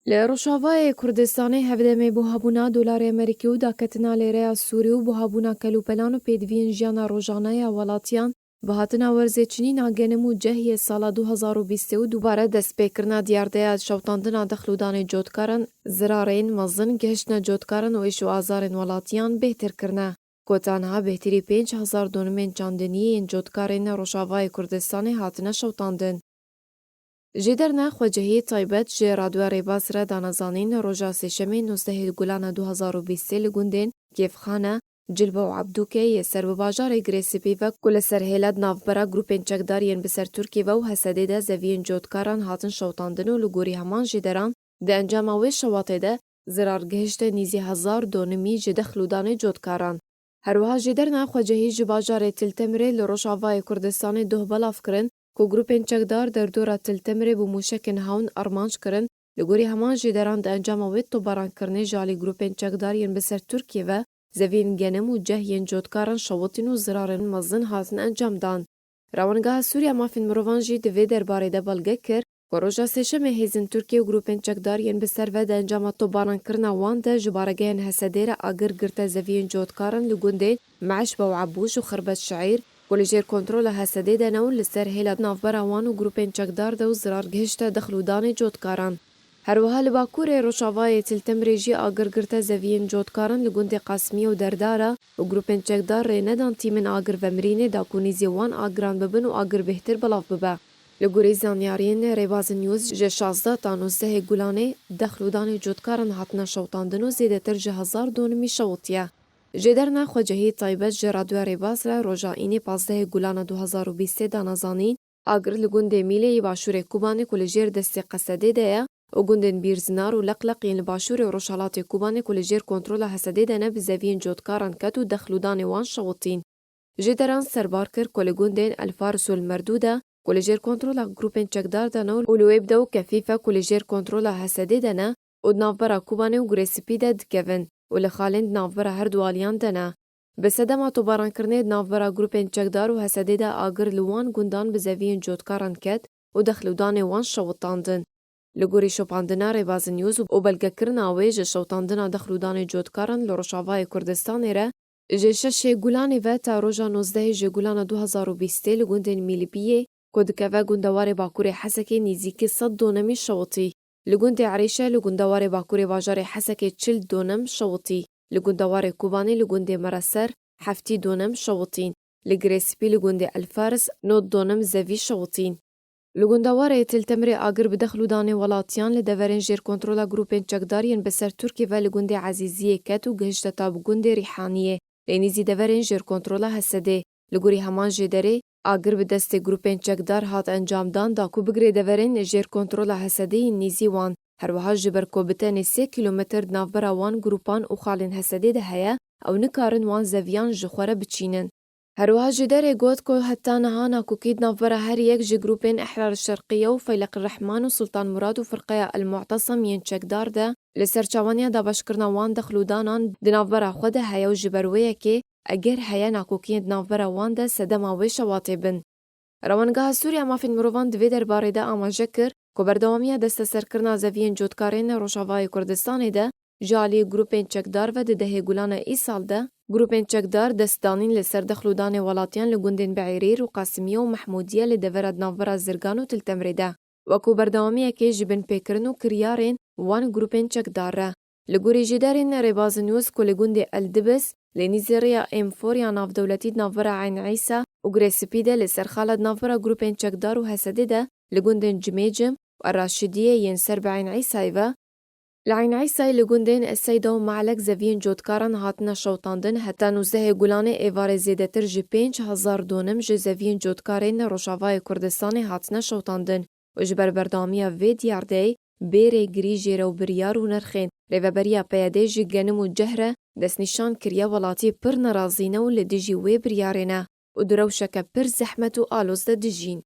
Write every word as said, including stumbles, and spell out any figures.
Li Rojavayê Kurdistanê hevdemê buhabûna dolarê Amerîkî û daketina lêreya Sûrî û buhabûna kelûpelan û pêdiviyên jiyana rojane ya welatiyan, bi hatina werzê çinîna genim û ceh yê sala du hezar û bîst û dubare destpêkirina diyardeya şewtandina dexl û danê cotkaran, zirarên mezin gihiştine cotkaran û êş û azarên welatiyan bêhtir kirine. Ku tanha bêhtirî pênc hezar donimên çandiniyê yên cotkarên Rojavayê Kurdistanê hatine şewtandin. Ji derna xwecihî taybet ji Radyoya Rêbaz re dane zanîn, roja Sêşemê nozdehê Gulana du hezar û bîstê li gundên Kêfxane, Cilbe û Ebdûke yê ser bi bajarê Girê Spî ve ku li ser hêla di navbera grûpên çekdar yên bi ser Tirkiyê ve û H S D'ê de zeviyên cotkaran hatin şewtandin û li gorî heman jêderan di encama wê şewatê de zirar gihişte nîzî hezar donimî ji dexl û danê cotkaran. Her wiha jêderna xwecihî ji bajarê Til Temirê li Rojavayê Kurdistanê doh belav kirin ku grûpên çekdar derdora Til Temirê bi mûşekên hewn armanc kirin. Li gorî heman jêderan di encama wê tobarankirinê ji alî grûpên çekdar yên bi ser Tirkiyê ve zeviyên genim û ceh yên cotkaran şewitîn û zirarên mezin hatin encamdan. Rewangeha Sûriya Mafên Mirovan jî di vê derbarê de belge kir ku roja Sêşemê hêzên Tirkiyê û grûpên çekdar yên bi ser ve di encama topbarankirina wan de ji baregehên H S D'ê re agir girte zeviyên cotkaran li gundên Meşbe û Ebûj û Xirbet Şeîr ku li jêr kontrola H S D'ê de ne û li ser hêla navbera wan û grûpên çekdar de û zirar gihişte dexl û danê cotkaran. Her wiha li bakurê Rojavayê Til Temirê jî agir girte zeviyên cotkaran li gundê Qasimiye û Derdara û grûpên çekdar rê nedan tîmên agir vemirînê da ku nîzî wan agiran bibin û agir bêhtir belav bibe. Li gorî zanyariyên Rêbaz News ji şazdeh ta nozdehê Gulanê dexl û danê cotkaran hatine şewtandin û zêdetir ji hezar donimî şewitiye. Jêderna xwecihî taybet ji Radyoya Rêbaz re roja Înê pazdehê Gulana du hezar û bîstê dane zanîn, agir li gundê Mîlê yê başûrê Kobanê ku li jêr destê H S D'ê de ye û gundên Bîrzinar û Leqleq yên li başûrê û rojhelatê Kobanê ku li jêr kontrola H S D'ê de ne bi zeviyên cotkaran ket û dexl û danê wan şewitîn. Jêderan serbar kir ku li gundên El Faris û El Merdû de ku li jêr kontrola grûpên çekdar de ne û li Wêbde û Kefîfe ku li jêr kontrola H S D'ê de ne û di navbera Kobanê û Gurê Spî de dikevin û li xalên di navbera her du aliyan de ne. Bi sedema tobarankirinê di navbera grûpên çekdar û H S D'ê de agir li wan gundan bi zeviyên cotkaran ket û dexl û danê wan şewitandin. Li gorî şopandina Rêbaz News û belgekirina wê ji şewtandina dexl û danê cotkaran li Rojavayê Kurdistanê re, ji şeşê Gulanê ve ta roja nozdehê ji Gulana du hezar û bîstê li gundên Mîlbiyê ku dikeve gundewarê Bakurê Hesekê nîzîkî sed donemî şewitî. Li gundê Erîşe li gundewarê Bakurê bajarê Hesekê çil donem şewitî. Li gundewarê Kobanê li gundê Mereser heftî donem şewitîn. Li Girê Spî li gundê El Faris nod donem zevî şewitîn. Li gundewarê Til Temirê agir bi dexl û danê welatiyan li deverên jêr kontrola grûpên çekdar yên bi ser Tirkiyê ve li gundê Ezîziyê ket û gihişte ta bi gundê Rîhaniyê. Lê nîzî deverên jêr kontrola H S D'ê. Li gorî heman jêderê, agir bi destê grûpên çekdar hat encamdan da ku bigirê deverên jêr kontrola H S D'ê yên nîzî wan. Her wiha ji ber ku bi tenê sê kîlometr di navbera wan grûpan û xalên H S D'ê de heye, ew nikarin wan zeviyan ji xwe re biçînin. Her wiha jêderê got ku heta niha nakokî di navbera her yek ji grûpên Ihrar Şerqiye û Feyleq Rehman û Sultan Murad û Firqeya El Mu'tesem yên çekdar de li ser çavaniya dabeşkirina wan dexl û danan di navbera xwe de heye û ji ber wê yekê eger heye nakokiyên di navbera wan de sedema wê şewatê bin. Rewangeha Sûriya Mafên Mirovan di vê derbarê de amaje kir ku berdewamiya desteserkirina zeviyên cotkarên Rojavayê Kurdistanê de ji alî grûpên çekdar ve di dehê Gulana îsal de grûpên çekdar dest danîn li ser dexl û danê welatiyan li gundên Bi'êrîr û Qasimiye û Mehmûdiye li devera di navbera Zirgan û Til Temirê de, wekû berdewamiyekê ji binpêkirin û kiryarên wan grûpên çekdar re. Li gorî jêderên Rêbaz News ku li gundê El Dibis, li nîzî rêya M four ya navdewletî di navbera Eyn Îsa û Girê Spî de li ser xala di navbera grûpên çekdar û H S D'ê de li gundên Cimêcim û El Raşidiyê yên ser bi Eyn Îsayê ve, li Eyn Îsayê li gundên El Seyda û Me'lek zeviyên cotkaran hatine şewtandin, heta nozdehê Gulanê êvarê zêdetir ji pênc hezar donim ji zeviyên cotkarên Rojavayê Kurdistanê hatine şewtandin û ji ber berdewamiya vê diyardeyê bê rêgirî jê re û biryar û nirxên Rêveberiya P Y D'ê ji genim û ceh re destnîşan kiriye, welatî pir nerazî ne û li dijî wê biryarê ne û di rewşeke pir zehmet û aloz de dijîn.